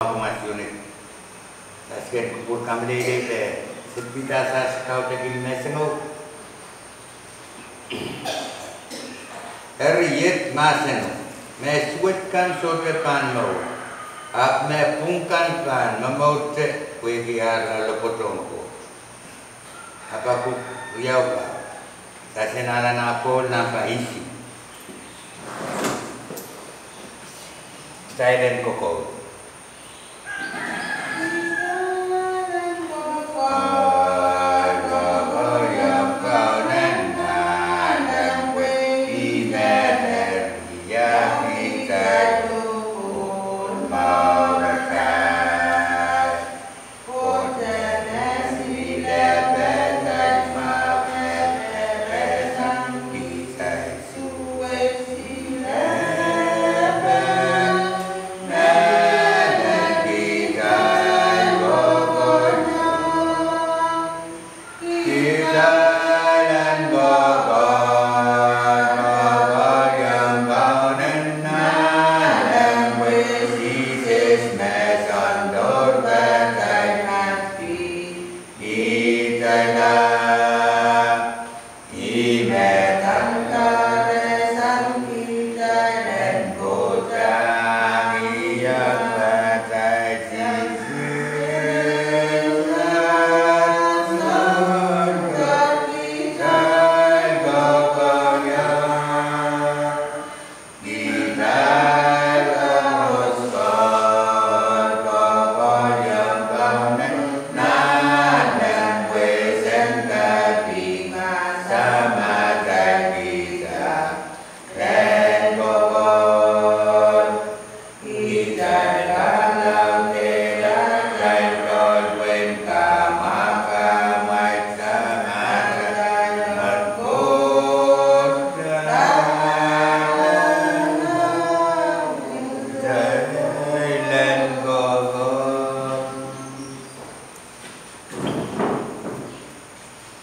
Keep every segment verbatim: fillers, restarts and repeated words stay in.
Commerce Unit. Sasken kupwur kamleilei, se pid sas kaudok en mehsengou. Eri iet mahseno, me suwed kan sohte pahn mour, ahpw me pwung kan pahn momourte pwehki ar loalopwoatohng Koht. Apakuk riau ka, sasken alana koul nahmba isi. Kitail en kokoul.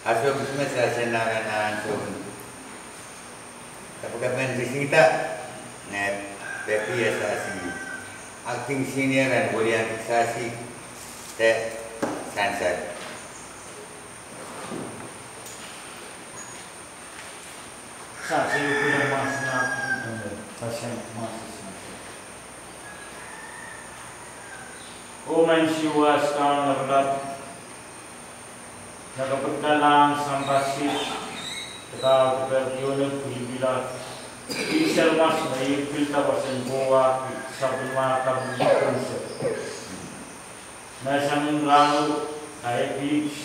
Ahnsou Krismas, sasken alana ahnsou. Kapakap en sisinda, ne Pepi Esasi, Acting Senior, en William Esasi, de sansal. Sasken pil mahsen, sasken mahsen. Oh Maing Sises Krais, me kepit lahng sampah sihs, de kau keperkiong pilipil, ih seri mas me ih pilda pwoson pwukat, sapwellimomwi kaping seri. Me sang en rahnwet, ahi kihs,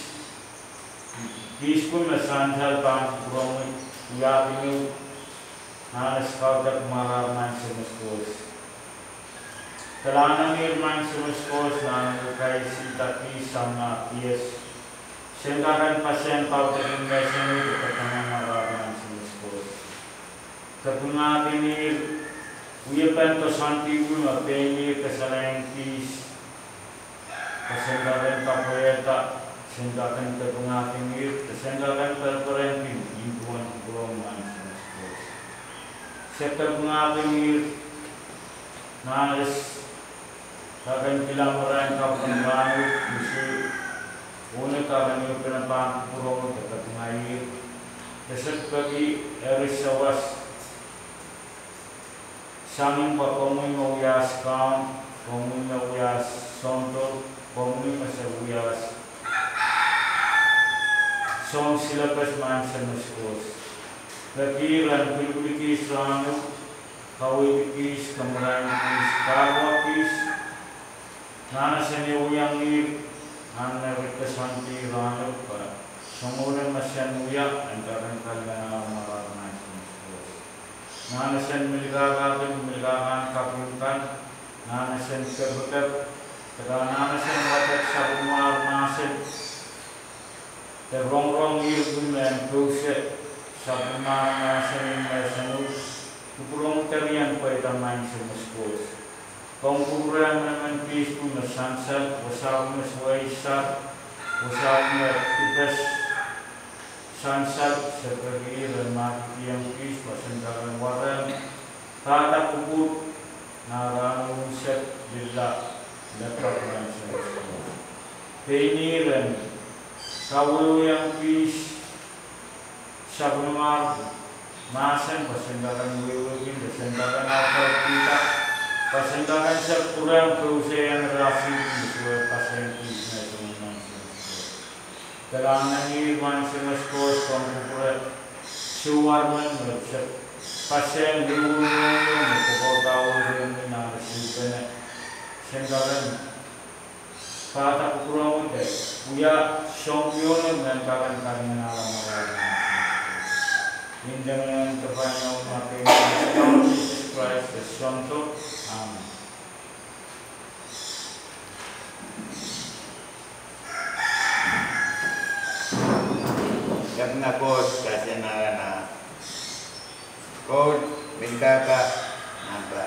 kihs pwung me sansal pahn kupwuromwi, wiahkin ehu nan ahi kaudok marahr Maing Sises Krais. Kalahngan en Maing Sises Krais nan ahi kaisihda kihs sang nah kihs. Sen kak en pasang kaudok en mehsengih de kaping marahr Maing Sises Krais. Kapingahkin ihr, wiepen koasoandi me pein ihr kasalehiong kihs. Pwe sen kak en kapwaiada, sen kak en kapingahkin ihr, de sen kak en perperenki nin duwen kupwuromwi Maing Sises Krais. Se kapingahkin ihr, nan ahi kak en kilang marain kaping rahnwet, ih seri, oh ni kak en ipwidi pahn kupwuromwi de kapinga ihr. De se peki eri sawas sang ni pwe komwi me wiahs kaun, komwi me wiahs sounpar, komwi me se wiahs soun silapas Maing Sises Krais. Peki ren pilipil kihs rahnwet, kaweid kihs, kamarain kihs, kahluwa kihs, nan ahi sen wiahiong ihr, nan ahi koasoandi rahnwet, pwe soangen me sen wia, en kak en kalahngan marahr Maing Sises Krais. Nan ahi sen milikahkahkin, milikahkahn kaping kan, nan ahi sen kepikep, de nan ahi sen wadek sapwellimomwi mahsen, de rongorong ihr pwung me en kouse, sapwellimomwi mahsen en mehsengih, kupwuromwi terian pweida Maing Sises Krais. Komw kupwure emenemen kihs pwung me sansal, wasao me suwei sar, wasao me dipes sansal, se peki ren mahkikihong kihs pwe sen kak en warehng dahda kupwur, nan rahn unsek lella, Leprak nan Sunday school. Pein ih ren kawehwehiong kis sapwellimomwi mahsen, pwe sen kak en wehwehki, pwe sen kak en apwalih kihda, pwe sen kak en sehse pwurehng kousoan rasihn, pwe sen kak en kis nan Sunday school. Kalahngan en ih, Maing Semes Koht, komw kupwure sohte men, me se pahn wehwehki me kokohda wehwehki nan sihpene. Sen kak en pahda kupwuromwi de wia soahng pwukoa me kak en kalinganahla marail. Ni mwaren Kapahneo Makein, Sises Krais, Sounkomour. Amen. Kapinga Koht, Sahs en Arana. Koht, Melkahka, nahmba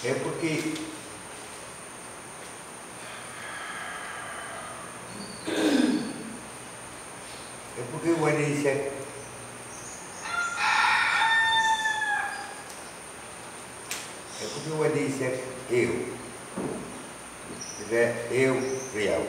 epwiki Epwiki welisek, epwiki welisek ehu, ire ehu riau.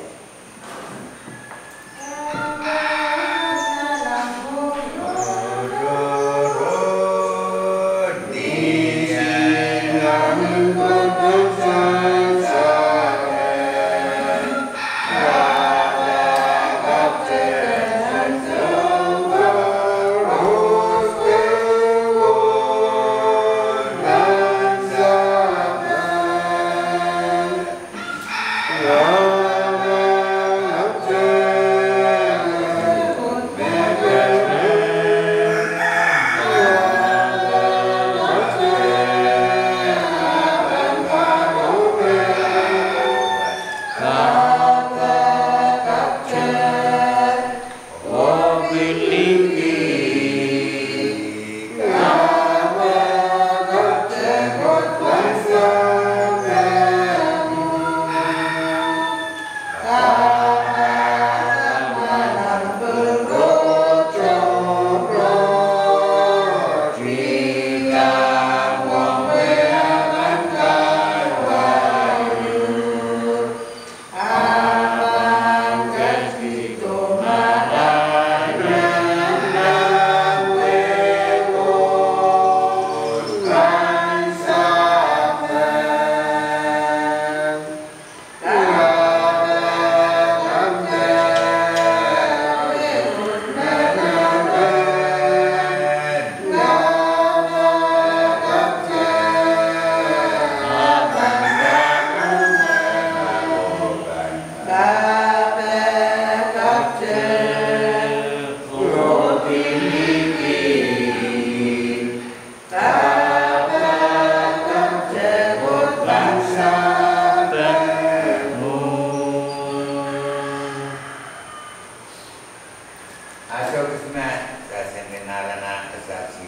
Ahnsou kis me, Sahs en Arana, e sahsi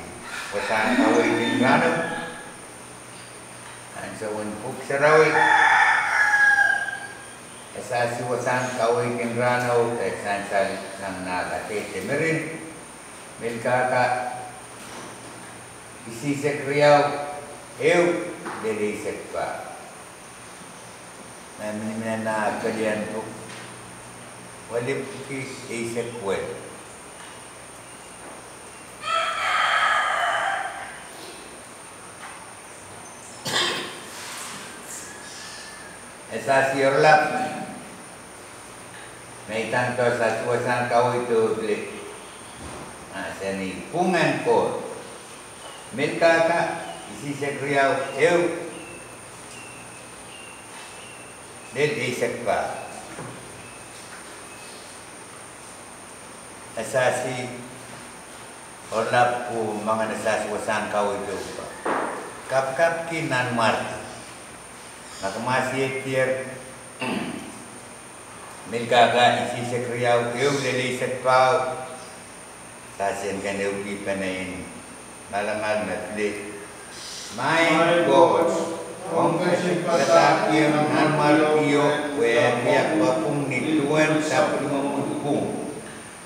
wasahn kaweid en rahno. Ahnsou en Pwuhk Sarawi, e sahsi wasahn kaweid en rahno, e sansal sang nah kadeik de mirin. Melkahka isihsek riau, ehu lel eisek pahieu. Me miniminena pelien pwuhk, welipwiki eisek wel. E sahsi oaralap, me I ndahdo sahsi wasahn kaweid ehu pil mahsanih: Pwungen Koht. Melkahka isihsek riau, ehu lel eisek pahieu. E sahsi oaralap pwe ma ngehn e sahsi wasahn kaweid ehu pwe: Kapakapki Nanmwarki. Ma ke mwahsihedier Melkahka isihsek riau, ehu lel eisek pahieu, sahsi en ken ehukipene en manaman me pil: Maing Koht, komw ketikihong padahkihong nanmwarkio pwe e wia papung ni duwen sapwellimomwi pwung.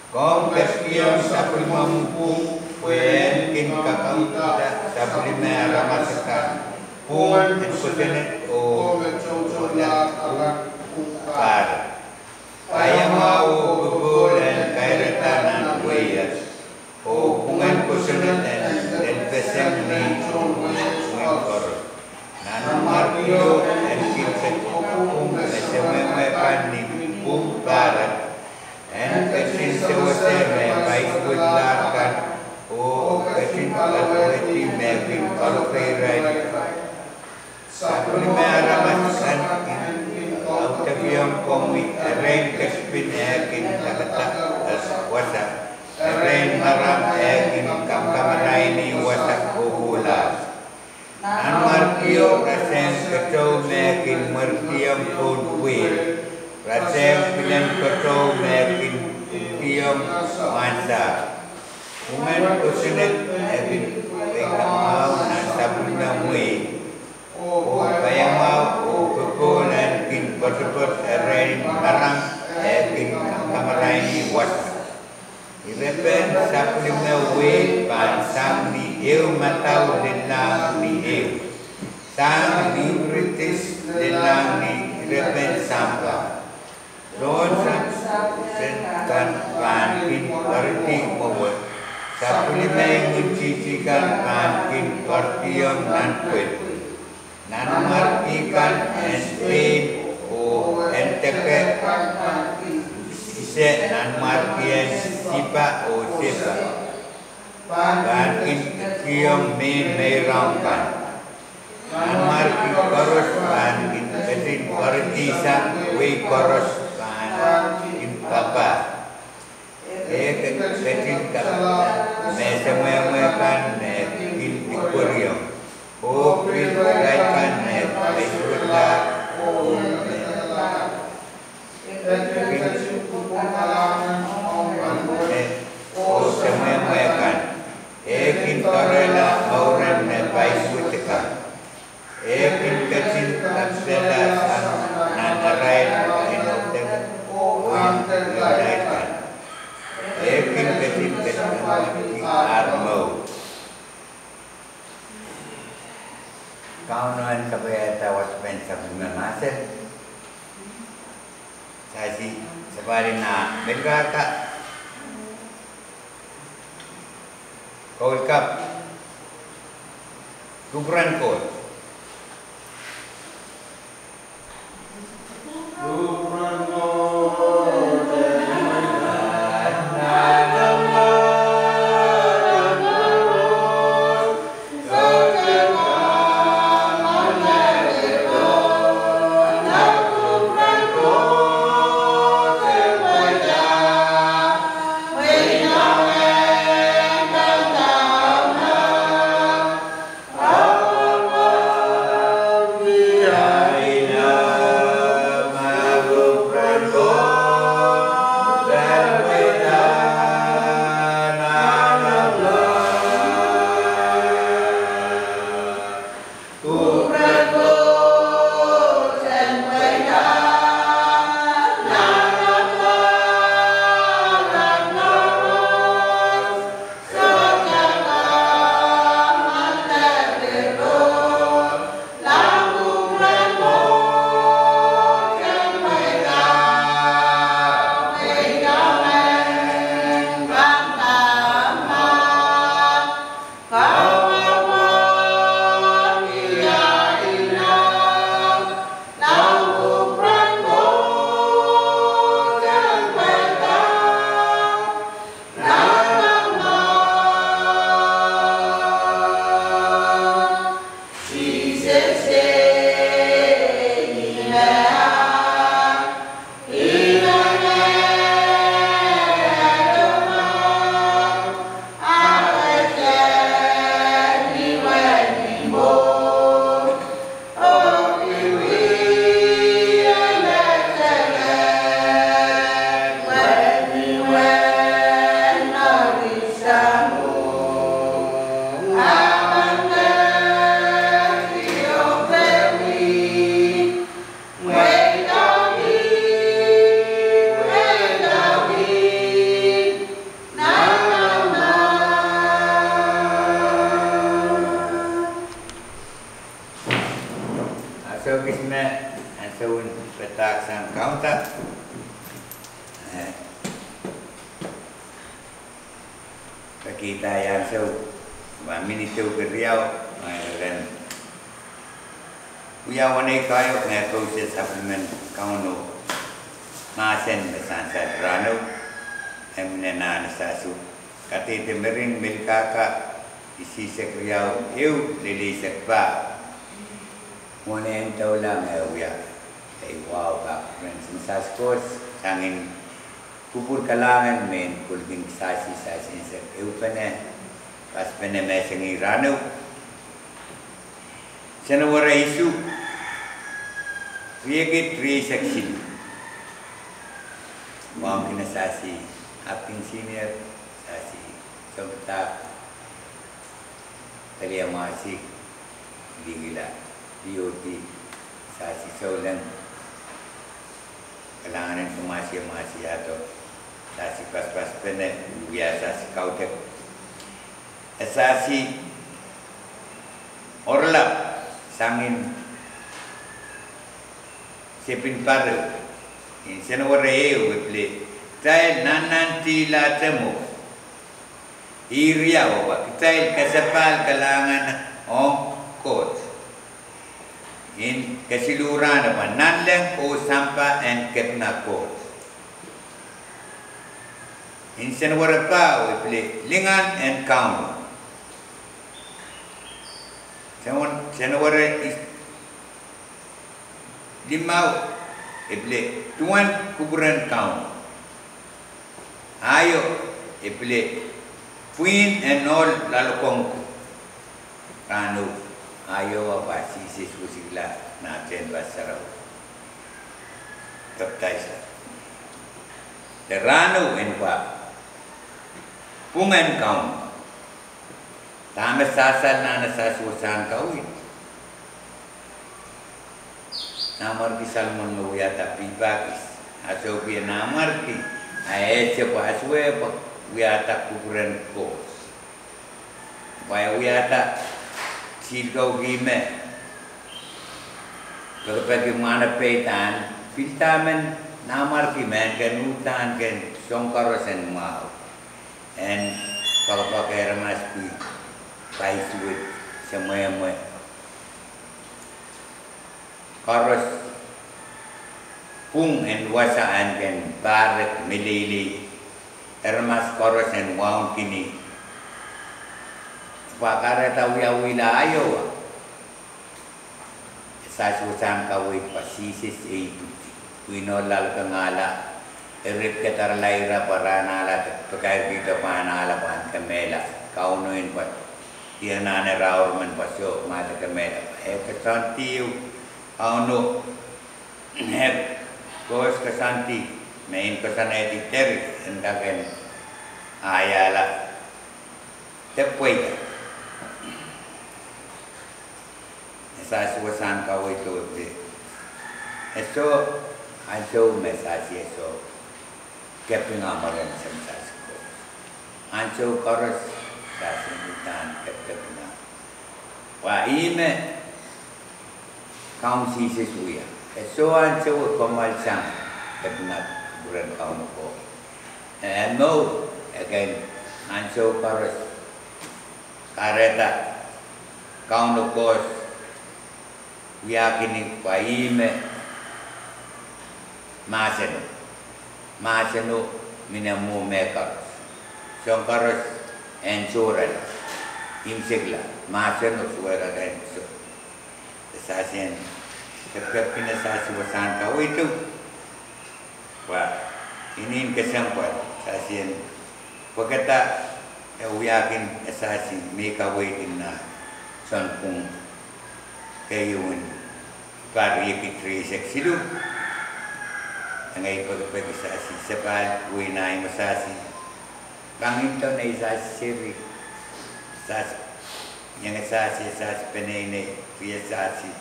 Komw ketikihong sapwellimomwi pwung Pwe en kin kakaunda sapwellime aramas akan, pwungen kosonned oh me toutoulahng pwung pahrek. Paiamwahu oh popohl en kairada nan wehi et, oh pwungen kosonned en lelpeseng ni tohn wehi koaros. Nanmwarkio en kin ketin pwung me semwehmwe kan ni pwung pahrek, en ketin sewese me paisuwedlahr kan, oh ketin kapwaiada me kin kaloke irail. Sapwellime aramas akan kin audekiong komwi erein ketipin eh kin dakada wasa, erein maram eh kin kamkamaraini wasa kohkohlahs. Nanmwarkio rasehng keteu me kin mwerdiong pohn pwehl, rasehng pilen keteu me kin pwungkihong mwahnsahr. Pwungen kosonned e kin peikamwahu nan sapwellime wehi, oh paiamwahu oh popohl en kin poatopoat erein maram eh kin kamkamaraini wasa. Irepen sapwellime wehi pahn sang ni ehu madau lellahng ni ehu, sang ni Iuperitis lellahng ni irepen sampah. Sohn sapwellime kan pahn kin poaridi mwowe, sapwellime imwintihti kan pahn kin poaridiong nan pwel. Nanmwarki kan en pein oh en deke ise, nanmwarki en sipa oh sepa, pahn kin kihong mehn meirong kan. Nanmwarki koaros pahn kin ketin poaridisang, wehi koaros pahn kin papah. E ketin kapwaiada me semwehmwe kan me kin likweriong, oh pil irail kan me paisuwedlahr, oh me ketin pwung kalahngan ong me, oh semwehmwe kan. E kin doarehla mouren me paisuwed kan. E kin ketin kapwaiada sang nan arail kainoude oh irail kan. E kin ketin ketin kapwaiada ar mour. Kauno en kapwaiada wasaht en sapwellime mahsen. Sasi, sapahl ih, Melkahka, Koul Kapw, Kupwuren Koht. Ansou en padahk sang kaunda, eh, pekihda ansou, ma minit ehu keriau, ma ren wia wen ei kayo, me kouse supplement Kauno mahsen me sansal rahnwet, e mine nan Sahsi, kadehde mering Melkahka, isihsek riau ehu lel eisek pahr. Mwohn en doula me wia, ei wahu pak ren Sahsi Koht, sangin kupwur kalahngan me en kolokol Sahsi, Sahsi en sehse ehupene, pasapene me sengih rahnwet. Senewere isuh, riekid rieisek siluh. Wahmkin Sahsi, Acting Senior, Sahsi Sounpadahk, Kaliamwasi, Likila, P O T, Sahsi Souleng, kalahngan en kamwahsiamwahsiado, Sahsi pasapasapene, wia Sahsi kaudok, e Sahsi oralap, sangin sepin pahrek, en Senewere ehu e pil, kitail nannantihla te mwo, ih riau, ahpw kitail kasapahl kalahngan ong Koht. En kesiluh rahn pwe nanleng oh sampah en kepina Koht. En Senewere paho e pil, lingan en Kauno. Sen-, Senewere limau e pil, duwen kupwuren Kauno. Aio e pil, pwihn en ohl loalokong ko. Rahnwet, aio ahpw Sises wisikla nan tehnpas sarawi, pepdaisla. De rahnwet en pwa pwungen Kauno. Dahme sasal nan Sahsi wasahn kaweid? Nanmwarki Solomon me wiahda pihpahkis, a sohpeiong nanmwarki, a ese pwe a sohte pahn wiahda kupwuren Koht. Pwe e wiahda sihlkauki me pekipeki mwahnepei dan, pil dahmen nanmwarki me en kin uhdahn kin soang koaros en mwahu, en poakepoake aramas pwe paisuwed, semwehmwe koaros, pwung en wasa en kin pahrek meleilei, aramas koaros en wauneki ni, pwe kahrehda wiawihla aio. Sahsi wasahn kaweid pwe Sises e ipwidi, pwihn ohl loalokong ahla, e ripw kedarala ira pwe rahn ahla, de pakairkihdo pwehn ahla pwehn kemehla, Kauno en pwe dianahne rahnwet men pwe soh, ma de kemehla, e koasoandi ehu, Kauno, e koasoandi, me en koasoanehdi dehr en kak en aiahla, de pweida. Sahsi wasahn kaweid e pil, e soh, ansou me Sahsi e soh, kepina mwaren Sahsi Koht. Ansou koaros, Sahsi uhdahn kepkepina. Pwe ihme Kaun Sises wia, e soh ansou e komoalsang kepina kupwuren Kauno Koht. E mour, e kin ansou koaros kahrehda Kauno Koht wiahkini pwe ihme mahseno. Mahseno mihmi mwo mehkoaros. Soang koaros en sohrala, imwisekla, mahseno suwed en soh. Sahsi en kepkepki Sahsi wasahn kaweid, pwe inenen kesempwal, Sahsi en pwekada, e wiahkin Sahsi me kaweid nan sounpwong keieu en pahr riekid rieisek siluh. Ngehi pekipeki Sahsi sapahl, wia nai me Sahsi pangin tohn ei Sahsi seri, Sahsi, ienge Sahsi, Sahsi peneinei, rie Sahsi,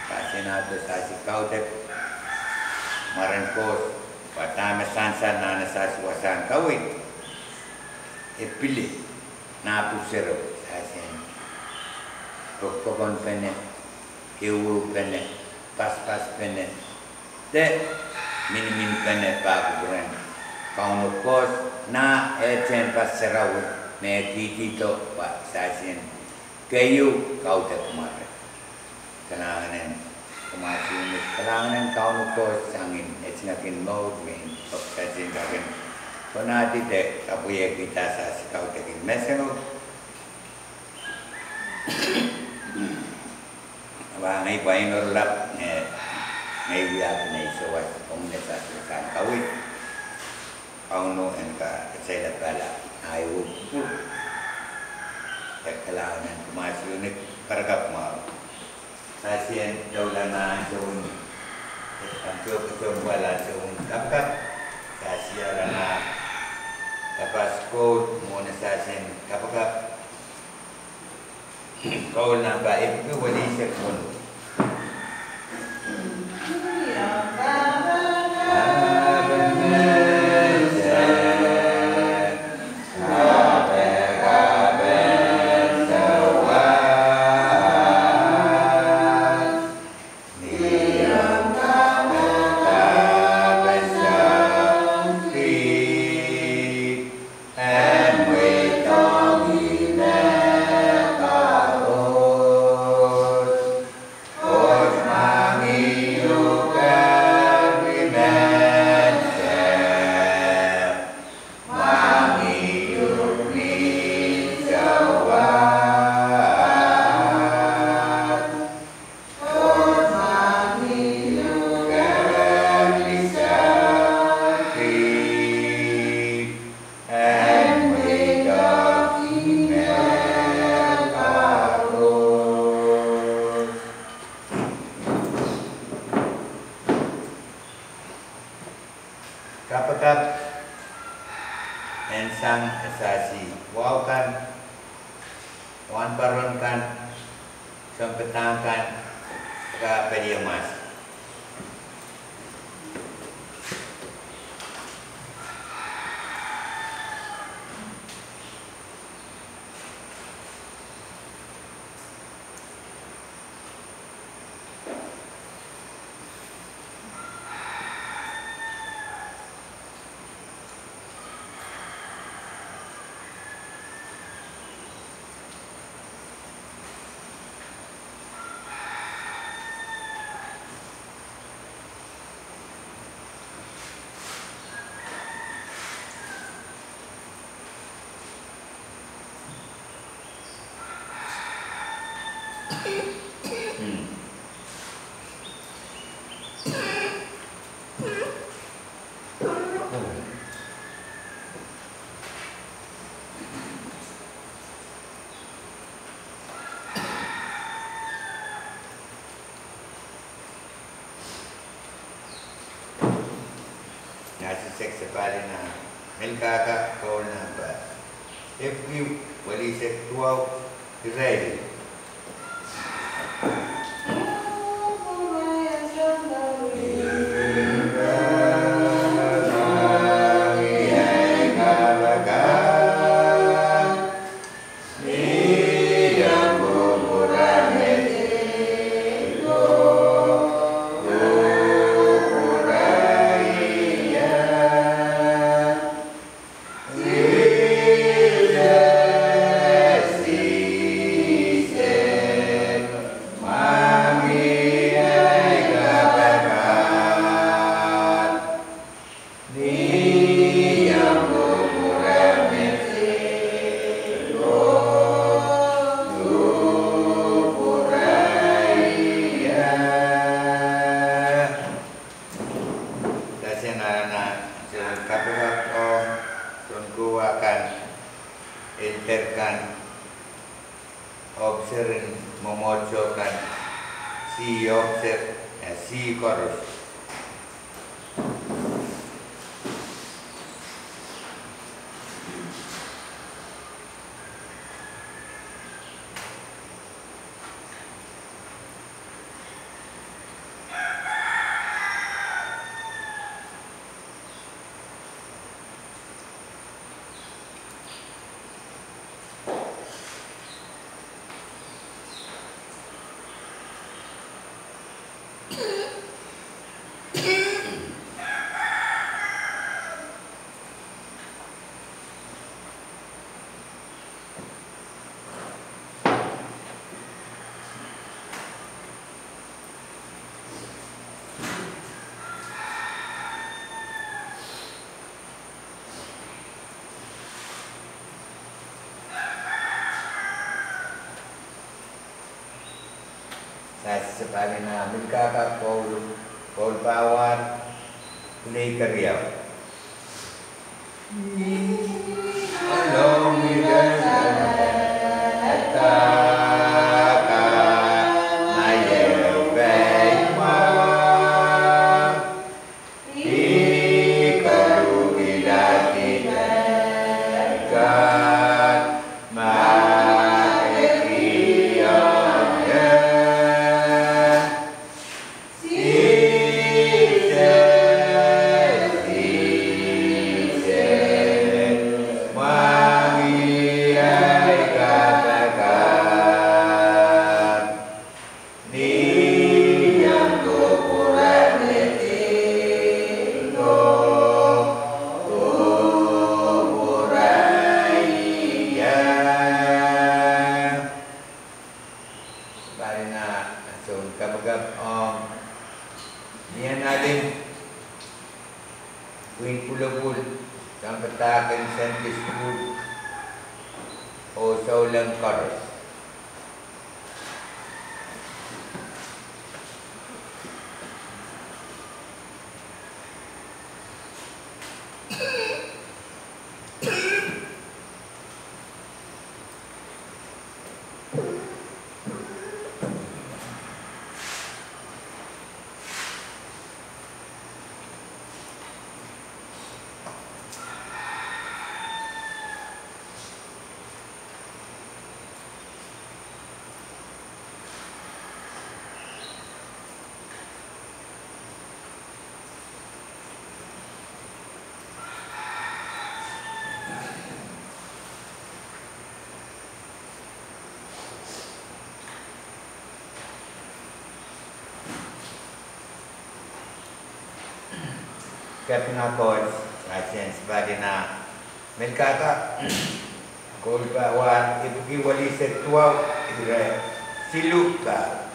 Sahsi en ahdo Sahsi kaudok, mwaren Koht, pwe dahme sansal nan Sahsi wasahn kaweid, e pil, nan pwuhk sero, Sahsi en pokpokonpene, keuhpene, paspas pene de minimin pene pahkupwuren Kauno Koht, nah ehtehn pas sarawi me e kihdo pwe sasien keieu kaudok mware. Kalahngan en kumwail, kalahngan en Kauno Koht sang ni etingakin mour me I pwupwudakin konehdi de kapwaiada sasi kaudokin meseno. Wa ngehi pwain oaralap, ngehi wiahki nei sawas ong me sasi sang kawid. Kauno en kakeseilapala ahi kupwur. E kalahngan en kumwail, karakapw mwahu. Sasien doula nan ansou, ansou, ansou pwukat ansou kapakap. Sasi ara nan kapas koul mwohn sasien kapakap. Koul nahmba epwiki welisek wonu. Kapakap en sang sasi wahu kan, wahnpoaron kan, sounpadahk kan, ka peliamwas. Nahsi seks pali nan Melkahka koul nahmba epwiki welisek duwau, irail. Sasien ara nan ansou kapakap ong sounkowa kan, elder kan, ohpis en mwomwohdiso kan, sih ohpis, eh, sih koaros. Sapahl ina Melkahka koul, koul pahieu, pwulei keriau. Sapahl ina ansou en kapakap ong Nianaling, Pwihn Pwulopwul, soang padahk en Sunday School oh souleng koaros. Kapinga Koht, sasin sapahl ina Melkahka koul pahieu, epwiki welisek duwau, ire siluh pahieu.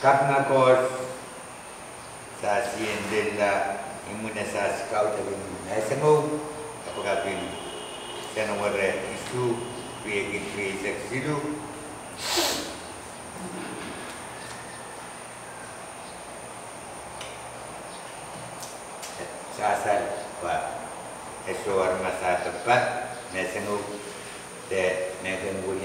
Kapinga Koht, sasi en lella, imwin sasi kaudok en menseng o, kapakap en Senewere isuh, riekid rieisek siluh. Sasal pwe e soh aramas ah pahpa, menseng o, de menseng wuri